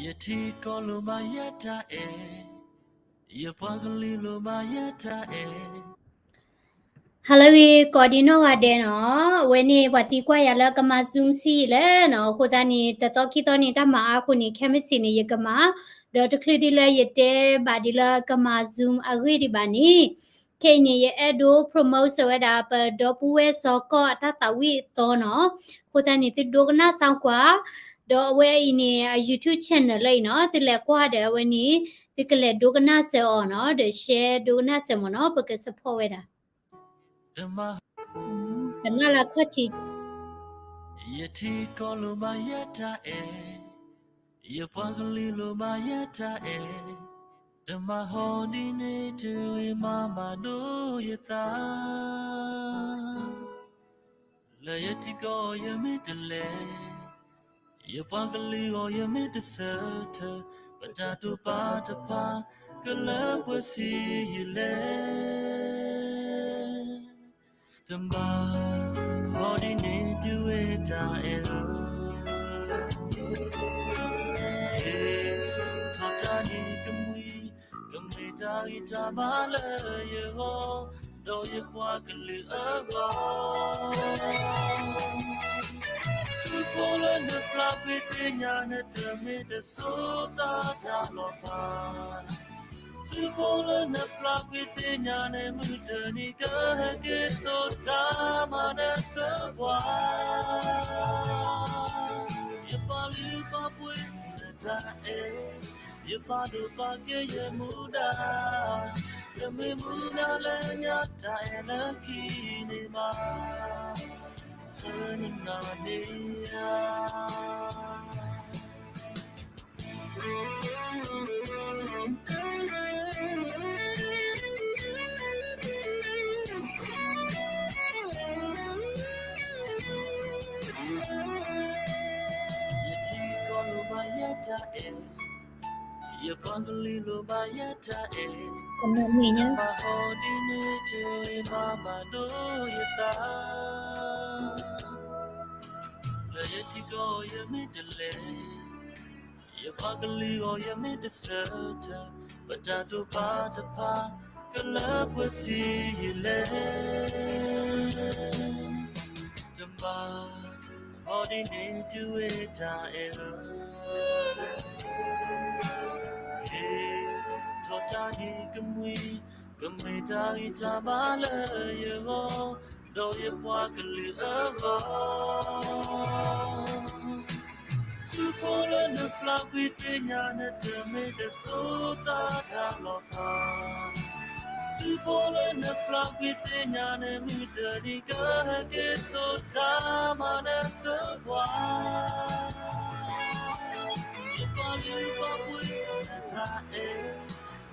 ယထံကီၢ်လိၣ်ဘၣ်ယဲတၢ်အဲၣ်, ယပှၤကလုာ်လိၣ်ဘၣ်ယဲတၢ်အဲၣ်. Hello ဂ့ၤ ကိးဒံနီၢ်ဂၤဒဲးနီၤ, အဝဲန့ၣ် ပှၤသံကွၢ်ယၤလၢကမၤ Zoom စံလဲၣ်နီၤ, အဃိသတးန့ၣ် တသီခံသီန့ၣ် တၢ်မၤအါအဃိန့ၣ် ခဲမုၢ်ဆ့ၣ်န့ၣ် ယကမၤ, ဒီးတချုးဒ်လၢယတဲဘၣ်ဒ်လၢကမၤ Zoom အဂ့ၢ်ဒံးဘၣ်န့ၣ်, ခဲအံၤန့ၣ် ယအဲၣ်ဒိး promote ဝဲဒၣ် ပဒီပုၢ်ဝဲၢ်စီၤကီၢ်အတၢ်သးဝံၣ်အသီနီၤ, အဃိသတးန့ၣ် သုဒိကနၣ်စၢ်ကွၢ်, ဒီးအဝဲအံၤန့ၣ် အ YouTube channel လၢအံၤနီၤ, သုလဲၤကွၢ်ဒီးအဝဲန့ၣ် သုကလဲၤဒိကနၣ်စၢၤအီၤနီၤ, ဒီး share ဒိကနၣ်စၢၤမ့ၢ်နီၤ, ပက support ဝဲဒၣ် တနၢ်လၢခီၣ်ထံး ယထံကီၢ်လိၣ်ဘၣ်ယဲတၢ်အဲၣ်, ယပှၤကလုာ်လိၣ်ဘၣ်ယဲတၢ်အဲၣ်, တမၤဟီဒ်န့ၣ်တဂ့ၤ မၤဘၣ်ဒိယသး လၢယထံကီၢ်ယမ့ၢ်တလဲၤ, ယပှၤကလုာ်အဂီၢ်ယမ့ၢ်တဆၢထၢၣ်, ပတၢ်တိာ်ပာ်တဖၣ် ကလၢပှဲၤဆံးယလဲၣ်. တမၤဟီဒ်န့ၣ်တဂ့ၤတၢ်အဲၣ်ဧၢ, ဟ့ၣ်ထီၣ်တၢ်န့ၣ်ကမှံ, ကမ့ၢ်တၢ်ဂံၢ်တၢ်ဘါလၢယဂီၢ်, ဒီးယပှၤကလုာ်အဂီၢ် သုးဖိလၢနပျၢ်ကွံာ်သ့ၣ်ညါန့ၣ်တမ့ၢ်တစိၤသးတၢ်လီၤဖး, သုးဖိလၢနပျၢ်ကွံာ်သ့ၣ်ညါန့ၣ် မုၢ်တနံၤကဟဲက့ၤစိာ်တၢ်မၤနၢၤသပှၢ်, ယပာ်လုၢ်ပာ်ပှ့ၤနတၢ်အဲၣ်, ယပာ်ဒိၣ်ပာ်ကဲယမူဒါ, တမ့ၢ်မူဒါလၢညါတၢ်အဲၣ်လၢခံန့ၣ်ဘၣ်, ဆၢနနၤန့ၣ်ဧါ. ယထံကီၢ်လိၣ်ဘၣ်ယဲတၢ်အဲၣ်, ယပှၤကလုာ်လိၣ်ဘၣ်ယဲတၢ်အဲၣ်, မၤဟီဒ်န့ၣ်တဂ့ၤ မၤဘၣ်ဒိယသး လၢယထံကီၢ်ယမ့ၢ်တလဲၤ, ယပှၤကလုာ်အဂီၢ်ယမ့ၢ်တဆၢထၢၣ်, ပတၢ်တိာ်ပာ်တဖၣ် ကလၢပှဲၤဆံးယလဲၣ်. တမၤဟီဒ်န့ၣ်တဂ့ၤတၢ်အဲၣ်ဧၢ, ဟ့ၣ်ထီၣ်တၢ်န့ၣ်ကမှံ, ကမ့ၢ်တၢ်ဂံၢ်တၢ်ဘါလၢယဂီၢ်, ဒီးယပှၤကလုာ်အဂီၢ် သုးဖိလၢနပျၢ်ကွံာ်သ့ၣ်ညါန့ၣ် တမ့ၢ်တစိၤသးတၢ်လီၤဖး, သုးဖိလၢနပျၢ်ကွံာ်သ့ၣ်ညါန့ၣ် မုၢ်တနံၤကဟဲက့ၤစိာ်တၢ်မၤနၢၤသပှၢ်, ယပာ်လုၢ်ပာ်ပှ့ၤနတၢ်အဲၣ်,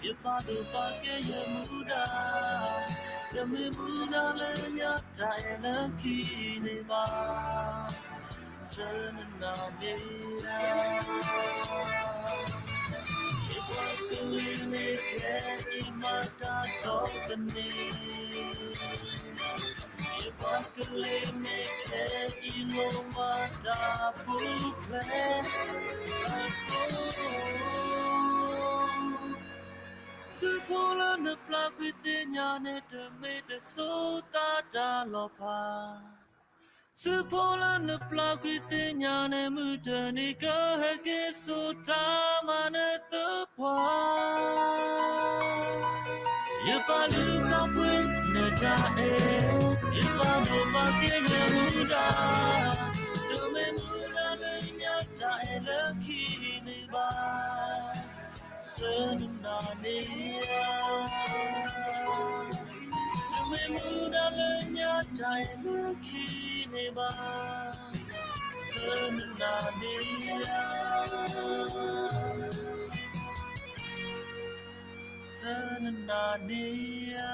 ယပာ်ဒိၣ်ပာ်ကဲယမူဒါ, တမ့ၢ်မူဒါလၢညါတၢ်အဲၣ်လၢခံန့ၣ်ဘၣ်, ဆၢနနၤန့ၣ်ဧါ. ယပှၤကလုာ်န့ၣ်ခဲအံၤမၤတၢ်ဆီတနံၤ, ယပှၤကလုာ်န့ၣ်ခဲအံၤလိၣ်မၤတၢ်ပူၤဖျဲးအဃိ, သုးဖိလၢနပျၢ်ကွံာ်သ့ၣ်ညါန့ၣ် တမ့ၢ်တစိၤသးတၢ်လီၤဖး, သုးဖိလၢနပျၢ်ကွံာ်သ့ၣ်ညါန့ၣ် မုၢ်တနံၤကဟဲက့ၤစိာ်တၢ်မၤနၢၤသပှၢ်, ယပာ်လုၢ်ပာ်ပှ့ၤနတၢ်အဲၣ်, ယပာ်ဒိၣ်ပာ်ကဲယမူဒါ, တမ့ၢ်မူဒါလၢညါတၢ်အဲၣ်လၢခံန့ၣ်ဘၣ်, ဆၢနနၤန့ၣ်ဧါ. တမ့ၢ်မူဒါလၢညါတၢ်အဲၣ်လၢခံန့ၣ်ဘၣ်, ဆၢနနၤန့ၣ်ဧါ. ဆၢနနၤန့ၣ်ဧါ.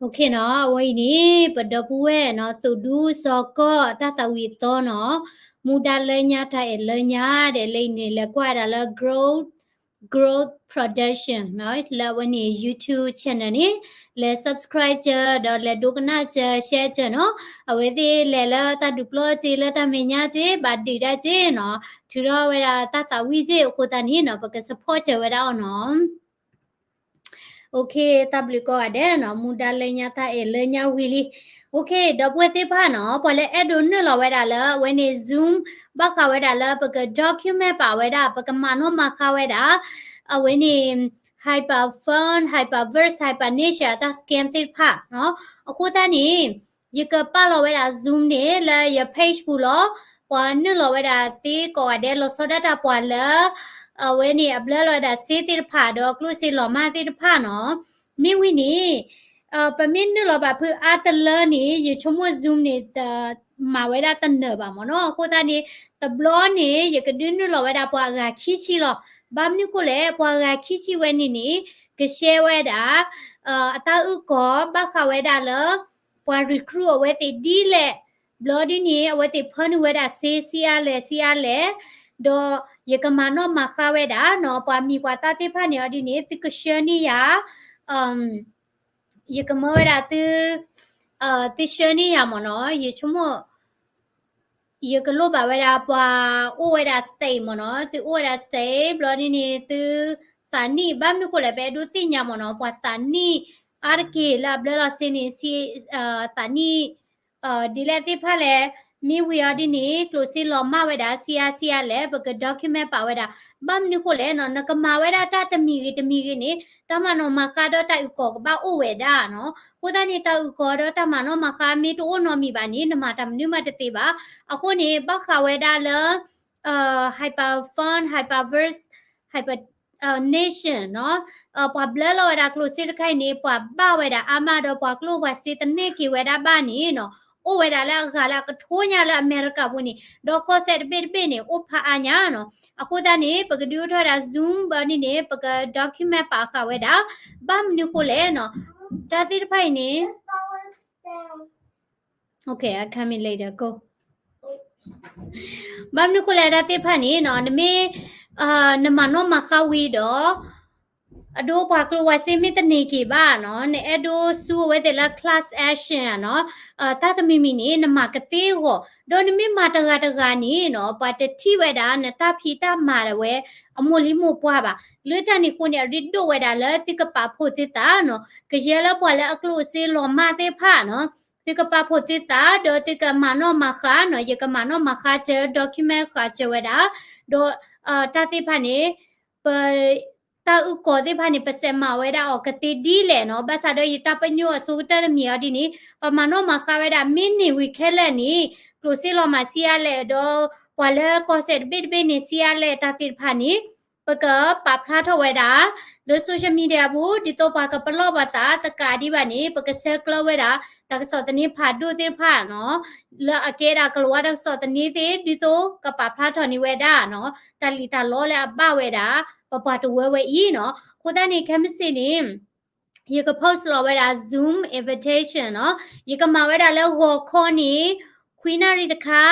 OK နီၤ, အဝဲအံၤန့ၣ် ပဒီပုၢ်ဝဲၢ်နီၤ သုးဒူစီၤကီၢ်တၢ်သးဝံၣ်အသီနီၤ, မူဒါလၢညါတၢ်အဲၣ်လၢညါ ဒီးလၢအံၤန့ၣ် လဲၤကွၢ်ဒၣ်လၢ growth Growth Production လၢအဝဲန့ၣ် YouTube channel န့ၣ် လဲၤ subscribe စၢၤ ဒီးလဲၤဒိကနၣ်စၢၤ share စၢၤနီၤ. အဝဲသ့ၣ်လဲၤလၢတၢ်ဒုးပျီစ့ လၢတၢ်မဲာ်ညါစ့ ဘၣ်ဒုးတၢ်စ့နီၤ ထုးထီၣ်ဝဲဒၣ်တၢ်သးဝံၣ်စ့အဃိသတးန့ၣ်နီၤ ပက support စၢၤဝဲဒၣ်အီၤနီၤ. တၢ်ဘျုးကိးဂၤဒဲးနီၤ မူဒါလၢညါတၢ်အဲၣ်လၢညါဝံၤလံ. ဒီပုၢ်ဝဲၢ်သ့ၣ်တဖၣ်နီၤ ပှၤလၢအဲၣ်ဒိးနုာ်လီၤဝဲဒၣ်လၢအဝဲန့ၣ် Zoom ဘၣ်ဃးဝဲဒၣ်လၢပက document ပာ်ဝဲဒၣ် ပကမၤနီၣ်မၤဃါဝဲဒၣ် အဝဲန့ၣ် Hyperfund, Hyperverse, Hyperniche အတၢ် scam သ့ၣ်တဖၣ်နီၤ. အဃိသတးန့ၣ် ယကပာ်လီၤဝဲဒၣ် Zoom န့ၣ် လၢယ page ပူၤလီၤ. ပှၤနုာ်လီၤဝဲဒၣ်သ့ကိးဂၤဒဲး လီၤဆီဒၣ်တၢ်ပှၤလၢ အဝဲန့ၣ်အဘျၢလီၤဝဲဒၣ်စ့သ့ၣ်တဖၣ် ဒီးအကျိၣ်စ့လီၤမၢ်သ့ၣ်တဖၣ်နီၤ. မ့ၢ်ဝံၤန့ၣ် ပမ့ၢ်နုာ်လီၤဘၣ်ဖုအါတလၢန့ၣ် ယဆိကမိၣ် Zoom န့ၣ် တမၤဝဲဒၣ်တနၢၤဘၣ်မ့ၢ်နီၤ. အဃိသတးန့ၣ် တဘျီန့ၣ် ယကဒုးနုာ်လီၤဝဲဒၣ်ပှၤအဂၤခံဆံလီၤ. ဘၣ်မနုၤဃိလဲၣ် ပှၤအဂၤခံဆံဝဲန့ၣ်န့ၣ် က share ဝဲဒၣ် အတၢ်အုၣ်ကီၤဘၣ်ဃးဝဲဒၣ်လၢ ပှၤ recruit အဝဲသ့ၣ်ဒ်လဲၣ်, ဘျီဒ်န့ၣ် အဝဲသ့ၣ်ဖၢနုာ်ဝဲဒၣ်စ့ ဆံးအါလဲၣ် ဆံးအါလဲၣ်, ဒီးယကမၤနီၣ်မၤဃါဝဲဒၣ်နီၤ ပှၤမံၤပှၤသၣ်သ့ၣ်တဖၣ်န့ၣ်အီၤဒ်န့ၣ် သုကဆှၢန့ၢ်ယၤ ယကမၢဝဲဒၣ်သု သုဆှၢန့ၢ်ယၤမ့ၢ်နီၤ. ယဆိကမိၣ် ယကလိၣ်ဘၣ်ဝဲဒၣ်ပှၤအိၣ်ဝဲဒၣ် state မ့ၢ်နီၤ. သုအိၣ်ဝဲဒၣ် state ဘျီဒ်န့ၣ် သုသးနံၣ် ဘၣ်မနုၤဃိလဲၣ် ပအဲၣ်ဒိးသ့ၣ်ညါမ့ၢ်နီၤ ပှၤသးနံၣ်အါတက့ၢ်လၢအဘျၢလီၤစ့န့ၣ် သးနံၣ် ဒ်လဲၣ်သ့ၣ်တဖၣ်လဲၣ်. မ့ၢ်ဝံၤအီၤဒ်န့ၣ် ကျိၣ်စ့လီၤမၢ်ဝဲဒၣ် ဆံးအါဆံးအါလဲၣ် ပက document ပာ်ဝဲဒၣ်. ဘၣ်မနုၤဃိလဲၣ်နီၤ နကမၤဝဲဒၣ်တၢ်တမံၤဂ့ၤတမံၤဂ့ၤန့ၣ် တၢ်မၤနီၣ်မၤဃါဒီးတၢ်အုၣ်ကီၤကဘၣ်အိၣ်ဝဲဒၣ်နီၤ. အဃိသတးန့ၣ် တၢ်အုၣ်ကီၤဒီးတၢ်မၤနီၣ်မၤဃါမ့ၢ်တအိၣ်နီတမံၤဘၣ်န့ၣ် နမၤတၢ်မနုၤမးတသ့ဘၣ်. အဃိန့ၣ် ဘၣ်ဃးဝဲဒၣ်လၢ Hyperfund, Hyperverse, Hyperniche နီၤ, ပှၤဘျၢလီၤဝဲဒၣ်ကျိၣ်စ့တခါအံၤန့ၣ် ပှၤဘၣ်ဝဲဒၣ်အါမးဒီးပှၤကျိၣ်ပှၤစ့တန့ၢ်က့ၤဝဲဒၣ်ဘၣ်န့ၣ်နီၤ, အိၣ်ဝဲဒၣ်လၢအဂၤလၢအကထိညါလၢအမဲရကၤပူၤန့ၣ် ဒီးကီၢ်စဲၣ်တဘ့ၣ်တဘ့ၣ်န့ၣ် အိၣ်ဖးအါညါနီၤ. အဃိသတးန့ၣ် ပကဒုးအိၣ်ထီၣ်ဝဲဒၣ် Zoom ဘၣ်န့ၣ်န့ၣ် ပက document ပာ်ဃာ်ဝဲဒၣ်. ဘၣ်မနုၤဃိလဲၣ်နီၤ, တၢ်သ့ၣ်တဖၣ်အံၤန့ၣ် Okay, I coming later. Go. ဘၣ်မနုၤဃိလဲၣ် တၢ်သ့ၣ်တဖၣ်န့ၣ်နီၤ, နမ့ၢ် နမၤနီၣ်မၤဃါဝံၤဒီး အဒိပှၤကျိၣ်ပှၤစ့မ့ၢ်တန့ၢ်က့ၤဘၣ်နီၤ, နအဲၣ်ဒိးဆူအဝဲသ့ၣ်လၢ class action နီၤ, တၢ်တမံၤမံၤန့ၣ် နမၤကသ့အဂီၢ်, ဒီးနမ့ၢ်မၤတဂၤတဂၤန့ၣ်နီၤ, ပှၤတထံၣ်ဝဲဒၣ် နတၢ်ဖံးတၢ်မၤဝဲ အမိၢ်လံမိၢ်ပှၢ်ဘၣ်. လၢတၢ်န့ၣ်အဃိန့ၣ် အရ့ဒိၣ်ဝဲဒၣ်လၢသုကပာ်ဖှိၣ်သုသးနီၤ, ကယဲၢ်လၢပှၤလၢအကျိၣ်အစ့လီၤမၢ်သ့ၣ်တဖၣ်နီၤ, သုကပာ်ဖှိၣ်သုသး ဒီးသုကမၤနီၣ်မၤဃါနီၤ, ယကမၤနီၣ်မၤဃါစၢၤ document ဃာ်စၢၤဝဲဒၣ်, ဒီး တၢ်သ့ၣ်တဖၣ်န့ၣ် ပ တၢ်အုၣ်ကီၤသ့ၣ်တဖၣ်န့ၣ် ပစဲးမၤဝဲဒၣ်အီၤကသ့ဒ်လဲၣ်နီၤ, ဘၣ်ဆၣ်ဒီးယတၢ်ပညိၣ်အဆိကတၢၢ်တမံၤအီၤဒ်န့ၣ် ပမၤနီၣ်မၤဃါဝဲဒၣ် မ့ၢ်န့ၢ်ဝံၤခဲလၢာ်န့ၣ် ကျိၣ်စ့လီၤမၢ်ဆံးအါလဲၣ် ဒီးပှၤလၢကီၢ်စဲၣ်တဘ့ၣ်တဘ့ၣ်န့ၣ် ဆံးအါလဲၣ်တၢ်သ့ၣ်တဖၣ်န့ၣ် ပကပာ်ဖျါထီၣ်ဝဲဒၣ် လၢ social media ပူၤ ဒ်သိးပှၤကပလီၢ်ပှၤသးသကးဒံးဘၣ်န့ၣ် ပကဆဲးကျၢဝဲဒၣ် တၢ်ကစီၣ်သန့ဖးဒိၣ်သ့ၣ်တဖၣ်နီၤ, လၢအကဲဒၣ်ကလံးဝါတၢ်ကစီၣ်သန့သ့ၣ် ဒ်သိးကပာ်ဖျါထီၣ်န့ၢ်ဝဲဒၣ်နီၤ, တၢ်လံၣ်တၢ်လီလၢအဘၣ်ဝဲဒၣ် ပပှၤတဝၢဝဲအံၤနီၤ. အဃိသတးန့ၣ် ခဲမုၢ်ဆ့ၣ်န့ၣ် ယက post လီၤဝဲဒၣ် Zoom invitation နီၤ, ယကမၤဝဲဒၣ်လၢဂီၤခီန့ၣ် ခွံနၣ်ရံၣ်တခါ,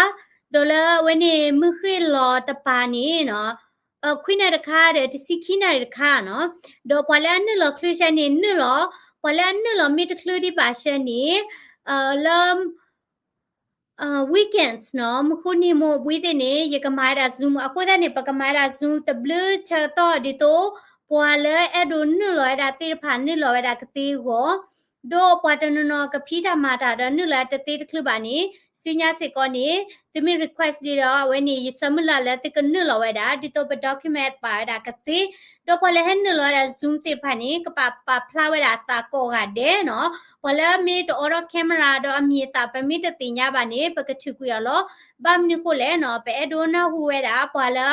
ဒီးလၢအဝဲန့ၣ် မုၢ်ဃ့ၢ်လီၤတပၤန့ၣ်နီၤ, ခွံနၣ်ရံၣ်တခါဒီး တဆံခံနၣ်ရံၣ်တခါနီၤ, ဒီးပှၤလၢအနုာ်လီၤချုးဆဲန့ၣ်နုာ်လီၤ, ပှၤလၢအနုာ်လီၤမ့ၢ်တချုးဒံးဘၣ်ဆဲန့ၣ် လၢ weekends နီၤ, မုၢ်ဃုနံၤမုၢ်ဘှံးသ့ၣ်န့ၣ် ယကမၤဝဲဒၣ် Zoom အဃိသတးန့ၣ် ပကမၤဝဲဒၣ် Zoom တဘျုးဆၢကတီၢ်ဒ်သိး ပှၤလၢအဲၣ်ဒိးနုာ်လီၤဝဲဒၣ်သ့ၣ်တဖၣ်နုာ်လီၤဝဲဒၣ်ကသ့အဂီၢ်, ဒီးပှၤတနီၤနီၤကဖံးတၢ်မၤတၢ်ဒီးနုာ်လီၤတသ့တချုးဘၣ်န့ၣ် ဆူညါစ့ၢ်ကီးန့ၣ် သုမ့ၢ် request ဒ်ဒီး အဝဲန့ၣ် ယဆၢမုၢ်လၢ်လၢသုကနုာ်လီၤဝဲဒၣ် ဒ်သိးပ document ပာ်ဝဲဒၣ်ကသ့, ဒီးပှၤလၢဟဲနုာ်လီၤဝဲဒၣ် Zoom သ့ၣ်တဖၣ်န့ၣ် ကပာ်ပာ်ဖျါဝဲဒၣ်သးကိးဂၤဒဲးနီၤ, ပှၤလၢမ့ၢ်တအိးထီၣ် camera ဒီးအမံၤအသၣ်ပမ့ၢ်တသ့ၣ်ညါဘၣ်န့ၣ် ပကထုးကွံာ်အီၤလီၤ. ဘၣ်မနုၤဃိလဲၣ်နီၤ, ပအဲၣ်ဒိးနၢ်ဟူဝဲဒၣ် ပှၤလၢ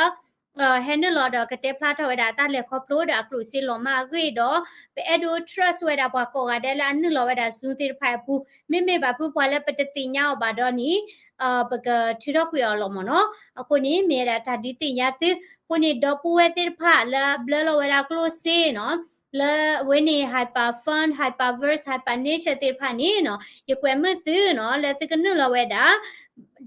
ဟဲနုာ်လီၤဒီးကတဲဖျါထီၣ်ဝဲဒၣ်တၢ်လဲၤခီဖျိဒီးအကျိၣ်စ့လီၤမၢ်အဂ့ၢ်ဒီး ပအဲၣ်ဒိး trust ဝဲဒၣ်ပှၤကိးဂၤဒဲးလၢအနုာ်လီၤဝဲဒၣ် Zoom သ့ၣ်တဖၣ်အပူၤ, မ့မ့ၢ်ဘၣ်ဖုပှၤလၢပတသ့ၣ်ညါအီၤဘၣ်ဒီးန့ၣ် ပကထုးထီၣ်ကွံာ်အီၤလီၤမ့ၢ်နီၤ. အဃိန့ၣ် မ့ၢ်ဝဲဒၣ်တၢ်ဒုးသ့ၣ်ညါသု, အဃိန့ၣ် ဒီပုၢ်ဝဲၢ်သ့ၣ်တဖၣ်လၢအဘျၢလီၤဝဲဒၣ်ကျိၣ်စ့နီၤ, လၢအဝဲန့ၣ် Hyperfund, Hyperverse, Hypernature သ့ၣ်တဖၣ်န့ၣ်နီၤ, ယကွဲးမုာ်သုနီၤ လၢသုကနုာ်လီၤဝဲဒၣ်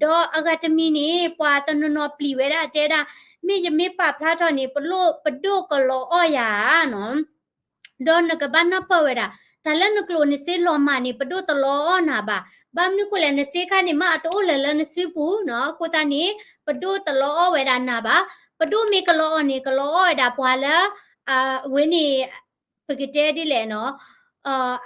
ဒီးအဂၤတမံၤန့ၣ် ပှၤတနီၤနီၤပျံၤဝဲဒၣ်တဲဒၣ်, မ့ၢ်ယမ့ၢ်ပာ်ဖျါထီၣ်န့ၣ် ပဒိၣ်, ပဒိၣ်ကလီၤအီၣ်ယၤနီၤ. ဒီးနကဘၣ်နၢ်ပၢၢ်ဝဲဒၣ်, တၢ်လၢနကျိၣ်နစ့လီၤမၢ်န့ၣ် ပဒိၣ်တလီၤအီၣ်နၤဘၣ်. ဘၣ်မနုၤဃိလဲၣ် နစ့ခါန့ၣ် မ့ၢ်အတအိၣ်လၢၤလၢနစုပူၤနီၤ, အဃိသတးန့ၣ် ပဒိၣ်တလီၤအီၣ်ဝဲဒၣ်နၤဘၣ်. ပဒိၣ်မ့ၢ်ကလီၤအီၣ်န့ၣ် ကလီၤအီၣ်ဝဲဒၣ်ပှၤလၢ အဝဲန့ၣ် ပကတဲဒ်လဲၣ်နီၤ,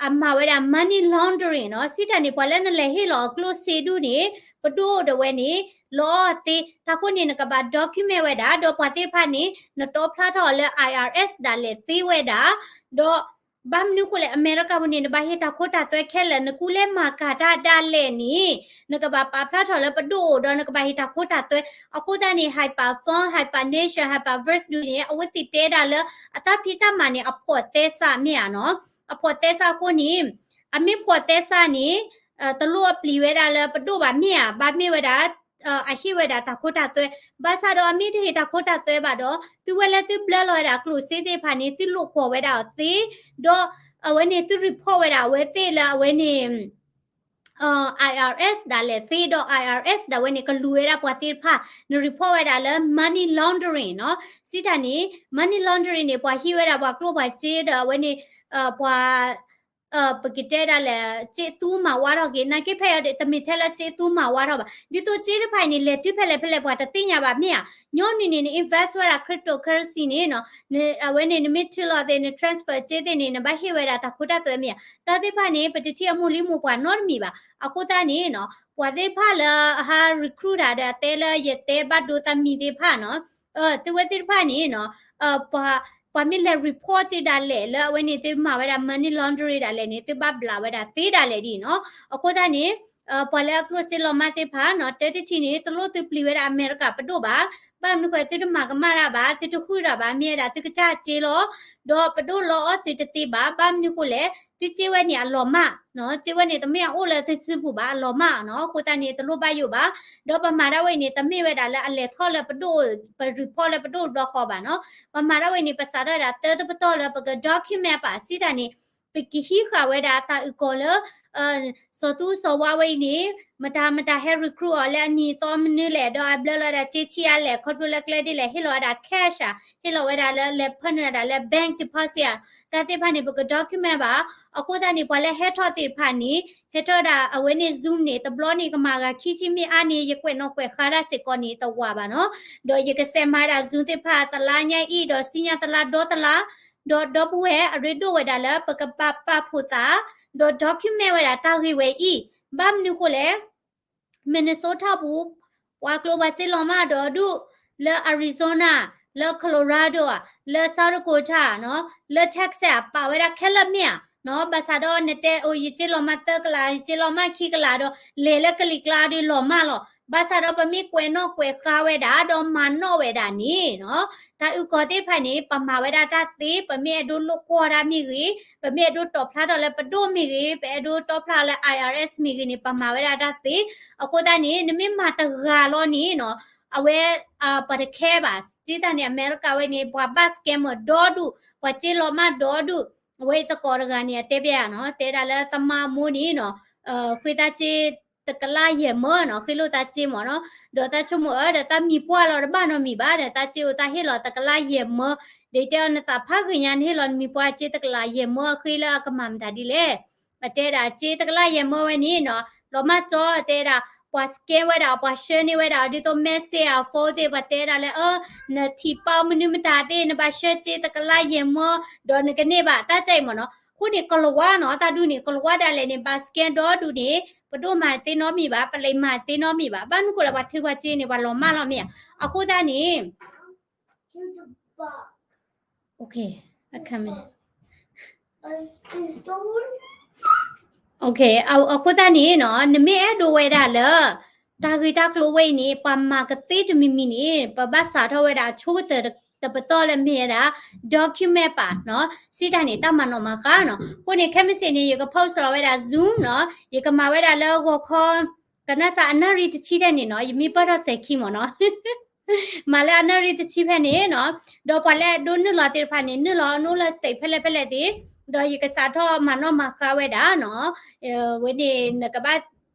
အမၤဝဲဒၣ် money laundering နီၤ, စံးတၢ်န့ၣ် ပှၤလၢနလဲၤဟ့ၣ်လီၤအကျိၣ်စ့ဒူၣ်န့ၣ် ပဒိၣ်ဒၣ်ဝဲန့ၣ် လီၤအီၣ်သ့, တၢ်ဃိန့ၣ် နကဘၣ် document ဝဲဒၣ်, ဒီးပှၤသ့ၣ်တဖၣ်န့ၣ် နတီဖျါထီၣ်အီၤလၢ I R S ဒၣ်လဲာ်သ့ဝဲဒၣ်, ဒီး ဘၣ်မနုၤဃိလဲၣ် အမဲရကၤပူၤန့ၣ် နဘၣ်ဟ့ၣ်တၢ်ခိတၢ်သွဲခဲလၢာ်, နကူလဲၤမၤကၤတၢ်ဒၣ်လဲာ်န့ၣ် နကဘၣ်ပာ်ဖျါထီၣ်လၢပဒိၣ်အိၣ်ဒီး နကဘၣ်ဟ့ၣ်တၢ်ခိတၢ်သွဲ. အဃိသတးန့ၣ် Hyperfund, Hypernature, Hyperverse ဒူၣ်န့ၣ် အဝဲသ့ၣ်တဲဒၣ်လၢ အတၢ်ဖံးတၢ်မၤန့ၣ် အဖိးသဲစးမ့ၢ်ဧါနီၤ, အဖိးသဲစးအဃိန့ၣ် အမ့ၢ်ဖိးသဲစးန့ၣ် တလိၣ်အပျံၤဝဲဒၣ်လၢပဒိၣ်ဘၣ်မ့ၢ်ဧါ, ဘၣ်မ့ၢ်ဝဲဒၣ် အဟ့ၣ်ဝဲဒၣ်တၢ်ခိတၢ်သွဲ, ဘၣ်ဆၣ်ဒီးအမ့ၢ်တဟ့ၣ်တၢ်ခိတၢ်သွဲဘၣ်ဒီး သုဝဲလၢသုဘျၢလီၤဝဲဒၣ်ကျိၣ်စ့သ့ၣ်တဖၣ်န့ၣ် သုလိာ်ကွီၢ်ဝဲဒၣ်အီၤသ့, ဒီးအဝဲန့ၣ်သု report ဝဲဒၣ်အဝဲသ့ၣ်လၢအဝဲန့ၣ် I R S ဒၣ်လဲာ်သ့ဒီး I R S ဒၣ်ဝဲန့ၣ် ကလူၤဝဲဒၣ်ပှၤသ့ၣ်တဖၣ်, န report ဝဲဒၣ်လၢ money laundering နီၤ, စံးတၢ်န့ၣ် money laundering န့ၣ် ပှၤဟံးဝဲဒၣ်ပှၤကျိၣ်ပှၤစ့ဒီးအဝဲန့ၣ် ပှၤ ပကတဲဒၣ်လဲာ် စ့သူမၤဝါထီၣ်က့ၤ, နာ်က့ဖဲအံၤတမ့ၢ်ထဲလၢစ့သူမၤဝါထီၣ်ဘၣ်, ဒ်သိးစ့တဖၣ်အံၤန့ၣ် လဲၤတုၤဖဲလဲၣ်ဖဲလဲၣ်ပှၤတသ့ၣ်ညါဘၣ်မ့ၢ်ဧါ, ညီနုၢ်န့ၣ် န invest ဝဲဒၣ် cryptocurrency န့ၣ်နီၤ, အဝဲန့ၣ် နမ့ၢ်ထုးလီၤသ့ၣ် န transfer စ့သ့ၣ်န့ၣ် နဘၣ်ဟ့ၣ်ဝဲဒၣ်တၢ်ခိတၢ်သွဲမ့ၢ်ဧါ, တၢ်သ့ၣ်တဖၣ်န့ၣ် ပတထံၣ်အမိၢ်လံမိၢ်ပှၢ်နီတမံၤဘၣ်, အဃိသတးန့ၣ်နီၤ ပှၤသ့ၣ်တဖၣ်လၢအဟး recruit တၢ်ဒီးအတဲလၢယတဲဘၣ်ဒိသးမံၤသ့ၣ်တဖၣ်နီၤ သုဝဲသ့ၣ်တဖၣ်န့ၣ်နီၤ ပှၤမ့ၢ်လဲၤ report သုဒၣ်လဲာ် လၢအဝဲန့ၣ်သုမၤဝဲဒၣ် money laundering ဒၣ်လဲာ်န့ၣ် သုဘၣ်ဘျးဝဲဒၣ်သ့ဒၣ်လဲာ်ဒ်နီၤ, အဃိသတးန့ၣ် ပှၤလၢအကျိၣ်စ့လီၤမၢ်သ့ၣ်တဖၣ်နီၤ တၢတထံၣ်န့ၣ် တလိၣ်သုပျံၤဝဲဒၣ်အမဲရကၤပဒိၣ်ဘၣ်, ဘၣ်မနုၤဃိသုတမၤကမၣ်တၢ်ဘၣ် သုတဟုၣ်တၢ်ဘၣ် မ့ၢ်ဝဲဒၣ်သုကစၢ်စ့လီၤ, ဒီးပဒိၣ်လီၤအီၣ်သုတသ့ဘၣ်, ဘၣ်မနုၤဃိလဲၣ် သုစ့ဝဲန့ၣ်အလီၤမၢ်, စ့ဝဲန့ၣ်တမ့ၢ်အအိၣ်လၢသုစုပူၤဘၣ် အလီၤမၢ်နီၤ, အဃိသတးန့ၣ် တလိၣ်ဘၣ်ယိၣ်ဘၣ်, ဒီးပမၤတၢ်ဝဲအံၤန့ၣ် တမ့ၢ်ဝဲဒၣ်လၢအလဲၤထီၣ်လၢပဒိၣ် ပ report လၢပဒိၣ်တဘျီဃီဘၣ်နီၤ, ပမၤတၢ်ဝဲအံၤန့ၣ် ပစးထီၣ်ဝဲဒၣ်တၢတပတီၢ်လၢပက document ပာ်စံးတၢ်န့ၣ် ပကဟံးဃာ်ဝဲဒၣ်တၢ်အုၣ်ကီၤလၢ စီၤသူစီၤဝါဝဲအံၤန့ၣ် မတၤမတၤဟဲ recruit အီၤလၢအနံၤအသီမနုၤလဲၣ် ဒီးအဘျၢလီၤဝဲဒၣ်စ့ဆံးအါလဲၣ် ခီဖျိလၢကျဲဒ်လဲၣ် ဟ့ၣ်လီၤဝဲဒၣ် cash ဧါ ဟ့ၣ်လီၤဝဲဒၣ်လၢလဲၤဖၢနုာ်ဝဲဒၣ်လၢ bank deposit ဧါ, တၢ်သ့ၣ်တဖၣ်န့ၣ် ပက document ဘၣ်, အဃိသတးန့ၣ် ပှၤလၢဟဲထီၣ်သ့ၣ်တဖၣ်န့ၣ် ဟဲထီၣ်ဒၣ်အဝဲန့ၣ် Zoom န့ၣ် တဘျီန့ၣ် ကမၤဂၤခံဆံမ့ၢ်အါန့ၣ် ယကွဲးနီၣ်ကွဲးဃါတၢ်စ့ၢ်ကီးန့ၣ် တဝၤဘၣ်နီၤ, ဒီးယကစဲးမၤဒၣ် Zoom သ့ၣ်တဖၣ် တလါညါအံၤ ဒီးဆူညါတလါဒီတလါ ဒီးဒီပုၢ်ဝဲၢ်အရ့ဒိၣ်ဝဲဒၣ်လၢ ပကပာ်ပာ်ဖှိၣ်သး ဒီး document ဝဲဒၣ်တၢ်ဂ့ၢ်ဝဲအံၤ, ဘၣ်မနုၤဃိလဲၣ် Minnesota ပူၤ ပှၤကျိၤပှၤစ့လီၤမၢ်ဒီဒူၣ်, လၢ Arizona, လၢ Colorado ဧါ, လၢ South Dakota နီၤ, လၢ Texas ပာ်ဝဲဒၣ်ခဲလၢာ်မ့ၢ်ဧါနီၤ, ဘၣ်ဆၣ်ဒီးနတဲအိၣ် ယစ့လီၤမၢ်သၢကလး ယစ့လီၤမၢ်ခံကလးဒီး လဲၤလၢကလံၤကျါဒီးလီၤမၢ်လီၤ, ဘၣ်ဆၣ်ဒီးပမ့ၢ်ကွဲးနီၣ်ကွဲးဃါဝဲဒၣ် ဒီးမၤနီၣ်ဝဲဒၣ်န့ၣ်နီၤ တၢ်အုၣ်ကီၤသ့ၣ်တဖၣ်န့ၣ် ပမၤဝဲဒၣ်တၢ်သ့ ပမ့ၢ်အဲၣ်ဒိးလိာ်ကွီၢ်တၢ်မ့ၢ်ဂ့ၤ, ပမ့ၢ်အဲၣ်ဒိးတီၣ်ဖျါထီၣ်လၢပဒိၣ်မ့ၢ်ဂ့ၤ, ပအဲၣ်ဒိးတီၣ်ဖျါလၢ I R S မ့ၢ်ဂ့ၤန့ၣ် ပမၤဝဲဒၣ်တၢ်သ့, အဃိသတးန့ၣ် နမ့ၢ်မၤတဂၤလီၤန့ၣ်နီၤ, အဝဲ ပှၤတခဲဘၣ်, စံးတၢ်န့ၣ် အမဲရကၤဝဲန့ၣ် ပှၤဘၣ် scammer ဒီဒူၣ်, ပှၤစ့လီၤမၢ်ဒီဒူၣ်, အဝဲသကိးတဂၤန့ၣ် အတဲဘၣ်ဧါနီၤ, တဲဒၣ်လၢသးမါအမိၢ်န့ၣ်နီၤ ဃ့သးစ့ တကလးယဲၢ်မၢနီၤ, ဃ့လိာ်သးစ့မၢ်နီၤ, ဒီးသးဆိကမိၣ်အၢ ဒီးသးမံၤပှၢ်လီၤတဘၣ်နီတမံၤဘၣ်ဒီး သးစ့အိၣ်သးဟ့ၣ်လီၤတကလးယဲၢ်မၢ, ဒီးတဲအီၤနသးဖးဂ့ၤညါ နဟ့ၣ်လီၤနမံၤပှၢ်စ့တကလးယဲၢ်မၢအဃ့လၢအကမၤမတၤဒ်လဲၣ်, အတဲဒၣ်စ့တကလးယဲၢ်မၢဝဲန့ၣ်နီၤ လီၤမၢ်ကၠီ တဲဒၣ် ပှၤ scam ဝဲဒၣ် ပှၤဆှၢန့ၢ်ဝဲဒၣ် ဒ်သိး message အ phone သ့ၣ် ပှၤတဲဒၣ်လၢအၢ နထံၣ်ပာ်မနုၤမတၤသ့ၣ် နဘၣ်ဆှၢစ့တကလးယဲၢ်မၢ ဒီးနကန့ၢ်ဘၣ်တၢ်ကဲအံၤမၢ်နီၤ, အဃိန့ၣ် ကလၤဝါနီၤ တၢ်ဒုးန့ၣ် ကလၤဝါဒၣ်လဲာ်န့ၣ် ဘၣ် scam ဒီဒူၣ်န့ၣ် ပဒိၣ်မၤသ့နီတမံၤဘၣ်, ပလဲၤမၤသ့နီတမံၤဘၣ်, ဘၣ်မနုၤဃိလၢပှၤထုးပှၤစ့န့ၣ် ပှၤလီၤမၢ်လီၤမ့ၢ်ဧါ, အဃိသတးန့ၣ် Okay, I come in. Okay, အဃိသတးန့ၣ်နီၤ နမ့ၢ်အဲၣ်ဒိးဝဲဒၣ်လၢ တၢ်ဂ့ၢ်တၢ်ကျိၤဝဲအံၤန့ၣ် ပှၤမၤကသ့တမံၤမံၤန့ၣ် ပဘၣ်စးထီၣ်ဝဲဒၣ်အဆိကတၢၢ်တပတီၢ်လၢမ့ၢ်ဝဲဒၣ် document ပာ်နီၤ စံးတၢ်န့ၣ် တၢ်မၤနီၣ်မၤဃါနီၤ. အဃိန့ၣ် ခဲမုၢ်ဆ့ၣ်န့ၣ် ယက post လီၤဝဲဒၣ် Zoom နီၤ ယကမၤဝဲဒၣ်လၢဂီၤခီ ကနၣ်စၢ်အနၣ်ရံၣ်တဆံထဲန့ၣ်နီၤ ယမ့ၢ်ပၢၢ်ထီၣ်စဲၤခံမ့ၢ်နီၤ. မၤလၢအနၣ်ရံၣ်တဆံဖဲန့ၣ်နီၤ, ဒီးပှၤလၢအဒိနုာ်လီၤသ့ၣ်တဖၣ်န့ၣ် နုာ်လီၤအနအိၣ်လၢ state ဖဲလဲၣ်ဖဲလဲၣ်သ့ၣ်, ဒီးယကစးထီၣ်မၤနီၣ်မၤဃါဝဲဒၣ်နီၤ, ဝဲန့ၣ်နကဘၣ်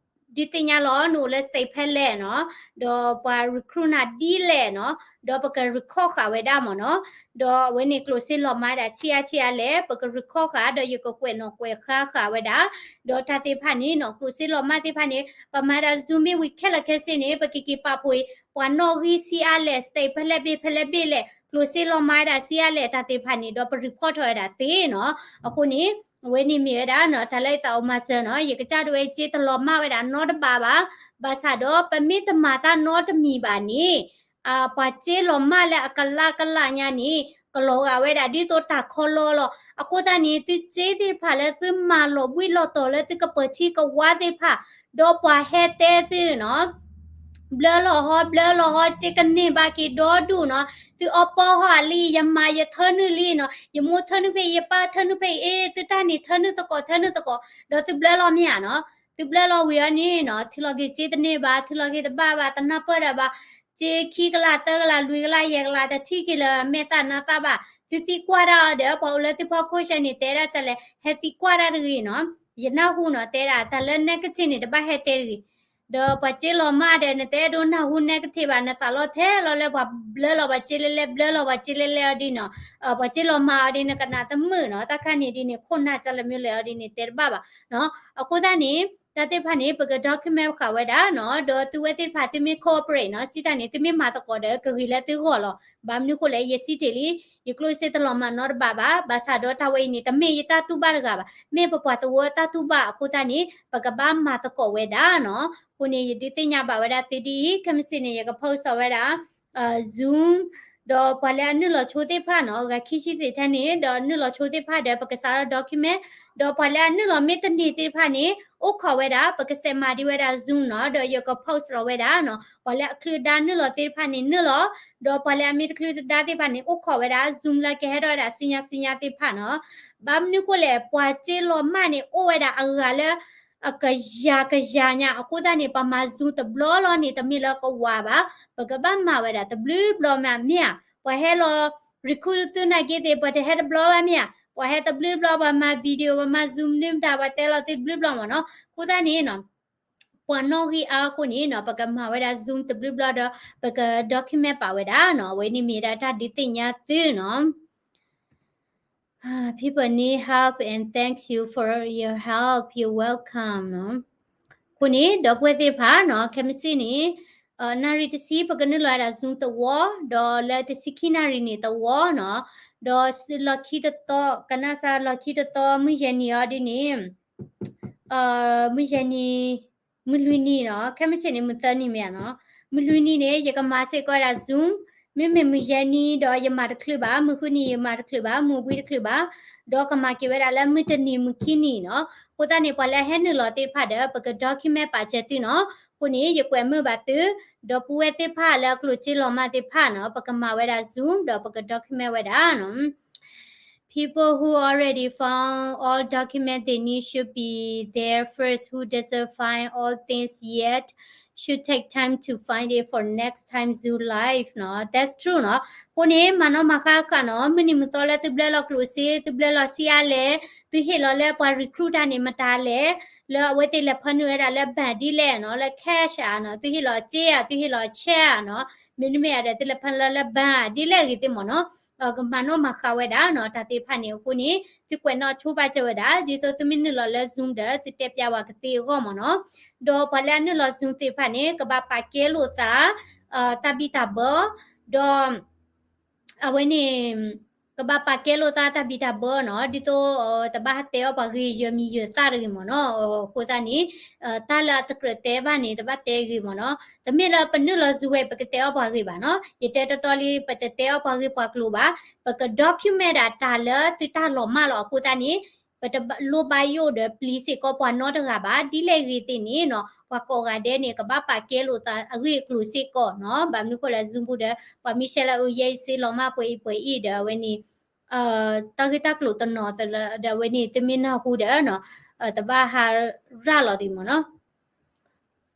ဒုးသ့ၣ်ညါလီၤ နအိၣ်လၢ state ဖဲလဲၣ်နီၤ, ဒီးပှၤ recruit နၤဒ်လဲၣ်နီၤ, ဒီးပက record ဃာ်ဝဲဒၣ်မ့ၢ်နီၤ, ဒီးအဝဲန့ၣ်ကျိၣ်စ့လီၤမၢ်ဒၣ်ဆံးအါဆံးအါလဲၣ် ပက record ဃာ် ဒီးယကကွဲးနီၣ်ကွဲးဃါဃာ်ဝဲဒၣ်, ဒီးတၢ်သ့ၣ်တဖၣ်န့ၣ်နီၤ ကျိၣ်စ့လီၤမၢ်သ့ၣ်တဖၣ်န့ၣ် ပမၤဒၣ် Zoom မ့ၢ်ဝံၤခဲလၢာ်ခဲဆ့န့ၣ် ပကက့ၤပာ်ဖှိၣ်အံၤ ပှၤနီၣ်ဂံၢ်ဆံးအါလဲၣ် state ဖဲလဲၣ်ဘ့ၣ်ဖဲလဲၣ်ဘ့ၣ်လဲၣ် ကျိၣ်စ့လီၤမၢ်ဝဲဒၣ်ဆံးအါလဲၣ် တၢ်သ့ၣ်တဖၣ်န့ၣ် ဒီးပ report ထီၣ်ဝဲဒၣ်သ့နီၤ, အဃိန့ၣ် အဝဲန့ၣ်မ့ၢ်ဝဲဒၣ်နီၤ တၢ်လၢယသးအိၣ်မၤစၢၤနီၤ, ယကစၢ်ဒၣ်ဝဲစ့တလီၤမၢ်ဝဲဒၣ်နီတဘ့ၣ်ဘၣ်, ဘၣ်ဆၣ်ဒီးပမ့ၢ်တမၤတၢ်နီတမံၤဘၣ်န့ၣ် ပှၤစ့လီၤမၢ်လၢအကလးကလးညါန့ၣ် ကလီၤဂာ်ဝဲဒၣ်ဒ်သိးတၢ်ခီလီလီၤ. အဃိသတးန့ၣ် သုစ့သ့ၣ်တဖၣ်လၢသုမၤလီၤဘှံးလီၤတီၤလၢသုကပၢၤထံကဝါသ့ၣ်တဖၣ်, ဒီးပှၤဟဲတဲသုနီၤ ဘျၢလီၤဟီ ဘျၢလီၤဟီ စ့ကန့ၢ်ဘၣ်က့ၤဒီဒူၣ်နီၤ, သုအီပီဟီၣ်လံ ယမၤယထၢနုာ်လံနီၤ, ယမိၢ်ထၢနုာ်ဖဲအံၤ ယပၢ်ထၢနုာ်ဖဲအံၤ အ့ သုတၢ်န့ၣ်ထၢနုာ်သကိး ထၢနုာ်သကိး, ဒီးသုဘျၢလီၤမ့ၢ်ဧါနီၤ, သုဘျၢလီၤဝံၤအီၤန့ၣ်နီၤ ထုးလီၤက့ၤစ့တန့ၢ်ဘၣ် ထုးလီၤက့ၤတဘၣ်ဘၣ် တနၢ်ပၢၢ်ဒၣ်ဘၣ်, စ့ခံကလးသၢကလးလွံၢ်ကလးယဲၢ်ကလး တထံၣ်က့ၤလၢမဲာ်သၣ်နါသၣ်ဘၣ်, သုသံကွၢ်တၢ်အီၤဒီး ပှၤအိၣ်လၢသုဖီခိၣ်ဆဲန့ၣ် တဲဒၣ်တၢ်လဲၣ် ဟဲသံကွၢ်တၢ်တဂ့ၤနီၤ, ယနၢ်ဟူနီၤ တဲဒၣ်တၢ်လၢ negative န့ၣ် တဘၣ်ဟဲတဲတဂ့ၤ, ဒီးပှၤစ့လီၤမၢ်ဒီး နတအဲၣ်ဒိးနၢ်ဟူ negative ဘၣ် နသးလီၤထဲလီၤလၢပှၤဘျၢလီၤပှၤစ့လဲလဲ ဘျၢလီၤပှၤစ့လဲလဲအီၤဒ်နီၤ, ပှၤစ့လီၤမၢ်အီၤဒ်န့ၣ် ကနၣ်တမုာ်နီၤ, တၢ်ခါန့ၣ်ဒ်န့ၣ် ခိၣ်နၢ်ကလၢမ့ၢ်လဲၣ်အီၤဒ်န့ၣ် တဲတဘၣ်ဘၣ်နီၤ, အဃိသတးန့ၣ် တၢ်သ့ၣ်တဖၣ်န့ၣ် ပက document ဃာ်ဝဲဒၣ်နီၤ, ဒီးသုဝဲသ့ၣ်တဖၣ်သုမ့ၢ် cooperate နီၤ စံးတၢ်န့ၣ် သုမ့ၢ်မၤသကိးဒီး ကဂ့ၤလၢသုဂီၢ်လီၤ, ဘၣ်မနုၤဃိလဲၣ် ယစံးတ့ၢ်လံ, ယကျိၣ်စ့တလီၤမၢ်နီတဘ့ၣ်ဘၣ်, ဘၣ်ဆၣ်ဒီးတၢ်ဝဲအံၤန့ၣ် တမ့ၢ်ယတၢ်တူၢ်ဘၣ်တဂၤဘၣ်, မ့ၢ်ပပှၤသဝီတၢ်တူၢ်ဘၣ်အဃိသတးန့ၣ် ပကဘၣ်မၤသကိးဝဲဒၣ်နီၤ, အဃိန့ၣ် ယဒုးသ့ၣ်ညါဘၣ်ဝဲဒၣ်သုဒ်အံၤ, ခဲမုၢ်ဆ့ၣ်န့ၣ် ယက post ဝဲဒၣ် Zoom, ဒီးပှၤလၢအနုာ်လီၤဆိသ့ၣ်တဖၣ်နီၤ ဂၤခံဆံသ့ၣ်ထဲန့ၣ် ဒီးနုာ်လီၤဆိသ့ၣ်တဖၣ်ဒီး ပကစးထီၣ် document, ဒီးပှၤလၢအနုာ်လီၤမ့ၢ်တန့ၢ်သ့ၣ်တဖၣ်န့ၣ် အိၣ်ခိးဝဲဒၣ် ပကစဲးမၤဒံးဝဲဒၣ် Zoom နီၤ, ဒီးယက post လီၤဝဲဒၣ်နီၤ, ပှၤလၢအချုးဒါနုာ်လီၤသ့ၣ်တဖၣ်န့ၣ် နုာ်လီၤ, ဒီးပှၤလၢအမ့ၢ်တချုးဒါသ့ၣ်တဖၣ်န့ၣ် အိၣ်ခိးဝဲဒၣ် Zoom လၢကဟဲထီၣ်ဝဲဒၣ်ဆူညါဆူညါသ့ၣ်တဖၣ်နီၤ, ဘၣ်မနုၤဃိလဲၣ် ပှၤစ့လီၤမၢ်န့ၣ် အိၣ်ဝဲဒၣ်အဂၤလၢ အကယၤကယၤညါ အဃိသတးန့ၣ် ပမၤ Zoom တဘျီလီၤန့ၣ် တမ့ၢ်လၢကဝၤဘၣ်, ပကဘၣ်မၤဝဲဒၣ်တဘျုးဘျီမ့ၢ်ဧါ, မ့ၢ်ဧါ, ပှၤဟဲလီၤ recruit သုနာ်က့သ့ၣ် ပှၤတဟဲတဘျီဘၣ်မ့ၢ်ဧါ, ပှၤဟဲတဘျုးဘျီ ပှၤမၤ video ပှၤမၤ Zoom န့ၣ်မတၤ ပှၤတဲလီၤသုတဘျုးဘျီမ့ၢ်နီၤ, အဃိသတးန့ၣ်နီၤ ပှၤနီၣ်ဂံၢ်အါအဃိန့ၣ်နီၤ ပကမၤဝဲဒၣ် Zoom တဘျုးဘျီဒီး ပက document ပာ်ဝဲဒၣ်နီၤ, အဝဲန့ၣ်မ့ၢ်ဒၣ်တၢ်ဒုးသ့ၣ်ညါသုနီၤ People need help and thank you for your help. You're welcome နီၤ. အဃိန့ၣ် ဒီပုၢ်ဝဲၢ်သ့ၣ်တဖၣ်နီၤ ခဲမုၢ်ဆ့ၣ်န့ၣ် နၣ်ရံၣ်တဆံ ပကနုာ်လီၤဝဲဒၣ် Zoom တဝီ, ဒီးလၢတဆံခံနၣ်ရံၣ်န့ၣ်တဝီနီၤ, ဒီးလီၢ်ခံတသီ ကနၣ်စၢ်လီၢ်ခံတသီ မုၢ်ယဲၢ်နံၤအီၤဒ်န့ၣ် မုၢ်ယဲၢ်နံၤ, မုၢ်လွံၢ်နံၤနီၤ, ခဲမုၢ်ဆ့ၣ်န့ၣ် မုၢ်သၢနံၤမ့ၢ်ဧါနီၤ, မုၢ်လွံၢ်နံၤန့ၣ် ယကမၤစ့ၢ်ကီးဝဲဒၣ် Zoom, မ့မ့ၢ်မုၢ်ယဲၢ်နံၤဒီးယမၤတချုးဘၣ်, မုၢ်ဃုနံၤယမၤတချုးဘၣ်, မုၢ်ဝံၤတချုးဘၣ်, ဒီးကမၤက့ၤဝဲဒၣ်လၢမုၢ်တနံၤမုၢ်ခံနံၤနီၤ, အဃိသတးန့ၣ် ပှၤလၢအဟဲနုာ်လီၤသ့ၣ်တဖၣ်ဒီး ပက document ပာ်စၢၤသုနီၤ, အဃိန့ၣ် ယကွဲးမုာ်ဘၣ်သု, ဒီပုၢ်ဝဲၢ်သ့ၣ်တဖၣ်လၢအကျိၣ်စ့လီၤမၢ်သ့ၣ်တဖၣ်နီၤ, ပကမၤဝဲဒၣ် Zoom ဒီးပက document ဝဲဒၣ်နီၤ People who already found all document they need should be there first. Who doesn't find all things yet should take time to find it for next time Zoom live နီၤ. That's true နီၤ. အဃိန့ၣ် မၤနီၣ်မၤဃါဃာ်နီၤ, မုၢ်နံၤမုၢ်သီလၢသုဘျၢလီၤကျိၣ်စ့, သုဘျၢလီၤစံးအါလဲၣ်, သုဟ့ၣ်လီၤလၢပှၤ recruit တၢ်န့ၣ်မတၤလဲၣ်, လၢအဝဲသ့ၣ်လဲၤဖၢနုာ်ဝဲဒၣ်လၢ bank ဒ်လဲၣ်နီၤ, လၢ cash ဧါနီၤ, သုဟ့ၣ်လီၤစ့ဧါ, သုဟ့ၣ်လီၤ check ဧါနီၤ, မ့တမ့ၢ်ဧါဒီး သုလဲၤဖၢနုာ်လၢ bank ဒ်လဲၣ်ဂ့ၤသ့ၣ်မ့ၢ်နီၤ. ကမၤနီၣ်မၤဃါဝဲဒၣ်နီၤ, တၢ်သ့ၣ်တဖၣ်န့ၣ်အဃိန့ၣ် သုကွဲးနီၣ်ဆိပာ်စၢၤဝဲဒၣ်, ဒ်သိးသုမ့ၢ်နုာ်လီၤလၢ Zoom ဒီး သုတဲပျးဝဲကသ့အဂီၢ်မ့ၢ်နီၤ. ဒီးပှၤလၢအနုာ်လီၤ Zoom သ့ၣ်တဖၣ်န့ၣ် ကဘၣ်ပာ်ကဲလိာ်သး တၢ်ဘံၣ်တၢ်ဘၢ, ဒီး အဝဲန့ၣ် ကဘၣ်ပာ်ကဲလိာ်သးတၢ်ဘံၣ်တၢ်ဘၢနီၤ, ဒ်သိး တဘၣ်တဲအီၣ်ပှၤဂ့ၤယၢၤမံၤယၢၤသၣ်တဂ့ၤမ့ၢ်နီၤ. အဃိသတးန့ၣ် တၢ်လၢအတကြၢးတဲဘၣ်န့ၣ် တဘၣ်တဲဂ့ၤမ့ၢ်နီၤ. တမ့ၢ်လၢပနုာ်လီၤ Zoom ဝဲ ပကတဲအီၣ်ပှၤဂ့ၤဘၣ်နီၤ. ယတဲတီတီလံ ပတတဲအီၣ်ပှၤဂ့ၤပှၤကျိၤဘၣ်. ပက document ဒၣ်တၢ်လၢသုတၢ်လီၤမၢ်လီၤ. အဃိသတးန့ၣ် ပတလိၣ်ဘၣ်ယိၣ်ဒီးပျံၤစ့ၢ်ကီးပှၤနီတဂၤဘၣ်. ဒ်လဲၣ်ဂ့ၤသ့ၣ်န့ၣ်နီၤ, ပှၤကိးဂၤဒဲးန့ၣ် ကဘၣ်ပာ်ကဲလိာ်သးအဂ့ၢ်အကျိၤစ့ၢ်ကီးနီၤ. ဘၣ်မနုၤဃိလဲၣ် Zoom ပူၤဒီး ပှၤမ့ၢ်ရှဲလၢအယဲအံၤစ့လီၤမၢ်ပှဲၤအံၤပှဲၤအံၤဒီး အဝဲန့ၣ် တၢ်ဂ့ၢ်တၢ်ကျိၤတနီၤသလၢဒီး အဝဲန့ၣ် သုမ့ၢ်နၢ်ဟူဒီးနီၤ, တဘၣ်ဟးရၣ်လီၤသ့မ့ၢ်နီၤ.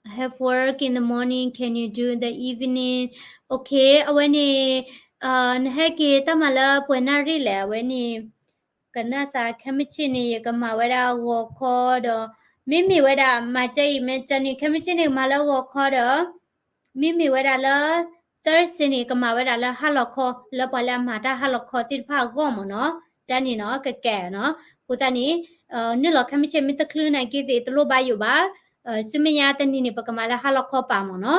have work in the morning, can you do the evening? Okay, အဝဲန့ၣ် နဟဲက့ၤတၢ်မၤလၢပှဲၤနၣ်ရံၣ်လဲၣ် အဝဲန့ၣ် ကနၣ်စး ခဲမုၢ်ဆ့ၣ်န့ၣ် ယကမၤဝဲဒၣ်ဂီၤခီဒီး မ့မ့ၢ်ဝဲဒၣ် မၤကဲအံၤ မ့ၢ်ကဲန့ၣ် ခဲမုၢ်ဆ့ၣ်န့ၣ် ကမၤလၢဂီၤခီဒီး မ့မ့ၢ်ဝဲဒၣ်လၢ Thursday န့ၣ် ကမၤဝဲဒၣ်လၢဟါလီၤခီ လၢပှၤလၢအမၤတၢ်ဟါလီၤခီသ့ၣ်တဖၣ်အဂီၢ်မ့ၢ်နီၤ, ကဲန့ၣ်နီၤ ကကဲနီၤ, အဃိသတးန့ၣ် နုာ်လီၤခဲမုၢ်ဆ့ၣ်မ့ၢ်တချုးနာ်က့သ့ၣ် တလိၣ်ဘၣ်ယိၣ်ဘၣ်, ဆူမဲာ်ညါတနံၤန့ၣ် ပကမၤလၢဟါလီၤခီပာ်မ့ၢ်နီၤ.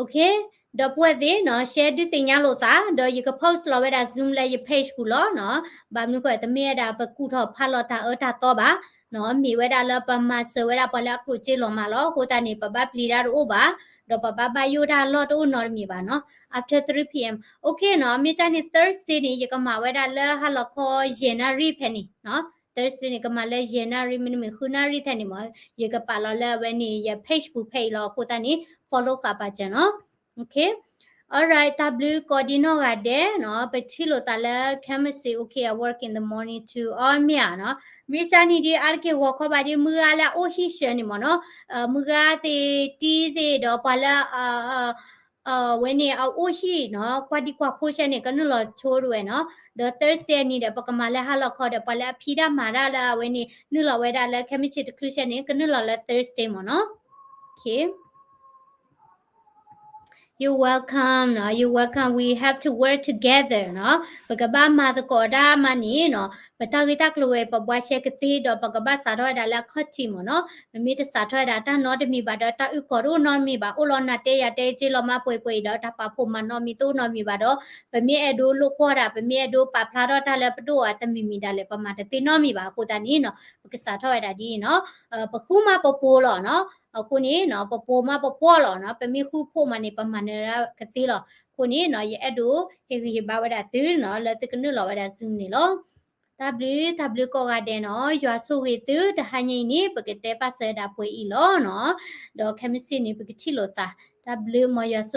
Okay, ဒီပုၢ်ဝဲၢ်သ့ၣ်နီၤ share ဒုးသ့ၣ်ညါလိာ်သး ဒီးယက post လီၤဝဲဒၣ် Zoom လၢယ page ပူၤလီၤနီၤ, ဘၣ်မနုၤဃိ တမ့ၢ်ဝဲဒၣ်ပကူၣ်ထီၣ်ဖးလီၤတၢ်အၢတၢ်သီဘၣ်နီၤ, မ့ၢ်ဝဲဒၣ်လၢပမၤစၢၤဝဲဒၣ်ပှၤလၢအကျိၣ်စ့လီၤမးလီၤ, အဃိသတးန့ၣ် ပဘၣ်ပျံၤတၢ်တအိၣ်ဘၣ်, ဒီးပဘၣ်ဘၣ်ယိၣ်တၢ်အလီၢ်တအိၣ်နီတမံၤဘၣ်နီၤ, after three p.m. Okay နီၤ, မ့ၢ်ကဲန့ၣ် Thursday န့ၣ် ယကမၤဝဲဒၣ်လၢဟါလီၤခီယဲၢ်နၣ်ရံၣ်ဖဲန့ၣ်နီၤ, Thursday န့ၣ် ကမၤလၢယဲၢ်နၣ်ရံၣ် မ့တမ့ၢ်ဃုနၣ်ရံၣ်ထဲန့ၣ်မ့ၢ် ယကပာ်လီၤလၢအဝဲန့ၣ် ယ page ပူၤဖဲအံၤလီၤ, အဃိသတးန့ၣ် follow ဃာ်ပာ်စၢၤနီၤ. Okay, alright, တၢ်ဘျုးကိးဒံနီၢ်ဂၤဒဲးနီၤ, ပထံၣ်လိာ်သးလၢ ခဲမုၢ်ဆ့ၣ် okay, I work in the morning too, အီမ့ၢ်ဧါနီၤ, မ့ၢ်ကဲန့ၣ်ဒ်အါတက့ၢ်ဂီၤခီဘၣ်ဒ် မုၢ်ဂၤလၢအအိၣ်ဟံၣ်ဆၢန့ၣ်မ့ၢ်နီၤ, မုၢ်ဂၤသ့ၣ်တံၤသ့ၣ်ဒီးပှၤလၢ အဝဲန့ၣ်အအိၣ်ဟံၣ်နီၤ, ကွၢ်ဒံကွၢ်ဖိဆဲန့ၣ် ကနုာ်လီၤဆိတဝဲနီၤ, ဒီး Thursday န့ၣ်ဒီး ပကမၤလၢဟါလီၤခီဒီး ပှၤလၢအဖံးတၢ်မၤတၢ်လၢအဝဲန့ၣ် နုာ်လီၤဝဲဒၣ်လၢခဲမုၢ်ဆ့ၣ်တချုးဆဲန့ၣ် ကနုာ်လီၤလၢ Thursday မ့ၢ်နီၤ. Okay. You're welcome နီၤ, you're welcome. We have to work together နီၤ, ပကဘၣ်မၤသကိးတၢ်မးန့ၣ်နီၤ, ပတၢ်ဂ့ၢ်တၢ်ကျိၤဝဲ ပဘှါရှဲကသ့ဒီး ပကဘၣ်စးထီၣ်ဝဲဒၣ်လၢအခီၣ်ထံးမ့ၢ်နီၤ, ပမ့ၢ်တစးထီၣ်ဝဲဒၣ်တၢ်နီတမံၤဘၣ်ဒီး တၢ်အုၣ်ကီၤတအိၣ်နီတမံၤဘၣ်, အိၣ်လီၤနၤတဲယၤတဲ စ့လီၤမါပှဲၤပှဲၤအံၤဒီး တၢ်ပာ်ဖှိၣ်မၤနီတမံၤတအိၣ်နီတမံၤဘၣ်ဒီး ပမ့ၢ်အဲၣ်ဒိးလိာ်ကွီၢ်ဒၣ် ပမ့ၢ်အဲၣ်ဒိးပာ်ဖျါထီၣ်တၢ်လၢပဒိၣ်အတမံၤမံၤဒၣ်လဲာ် ပမၤတသ့နီတမံၤဘၣ်. အဃိသတးန့ၣ်နီၤ, ပကစးထီၣ်ဝဲဒၣ်ဒ်အံၤနီၤ, ပဃုမးပပှီၤလီၤနီၤ, အဃိန့ၣ်နီၤ ပပှီၤမးပပှီၤလီၤနီၤ, ပမ့ၢ်ဃုဖှိၣ်မးန့ၣ် ပမၤနၢၤဒၣ်ကသ့လီၤ. အဃိန့ၣ်နီၤ ယအဲၣ်ဒိးဟ့ၣ်ဂံၢ်ဟ့ၣ်ဘါဝဲဒၣ်သုနီၤ လၢသုကနုာ်လီၤဝဲဒၣ် Zoom န့ၣ်လီၤ. တၢ်ဘျုး တၢ်ဘျုးကိးဂၤဒဲးနီၤ, ယွၤဆိၣ်ဂ့ၤသု, တဟါညါအံၤန့ၣ် ပကတဲပာ်စၢၤဒၣ်ပှဲၤအံၤလီၤနီၤ, ဒီးခဲမုၢ်ဆ့ၣ်န့ၣ် ပကထံၣ်လိာ်သး, တၢ်ဘျုးမ်ယွၤဆိၣ်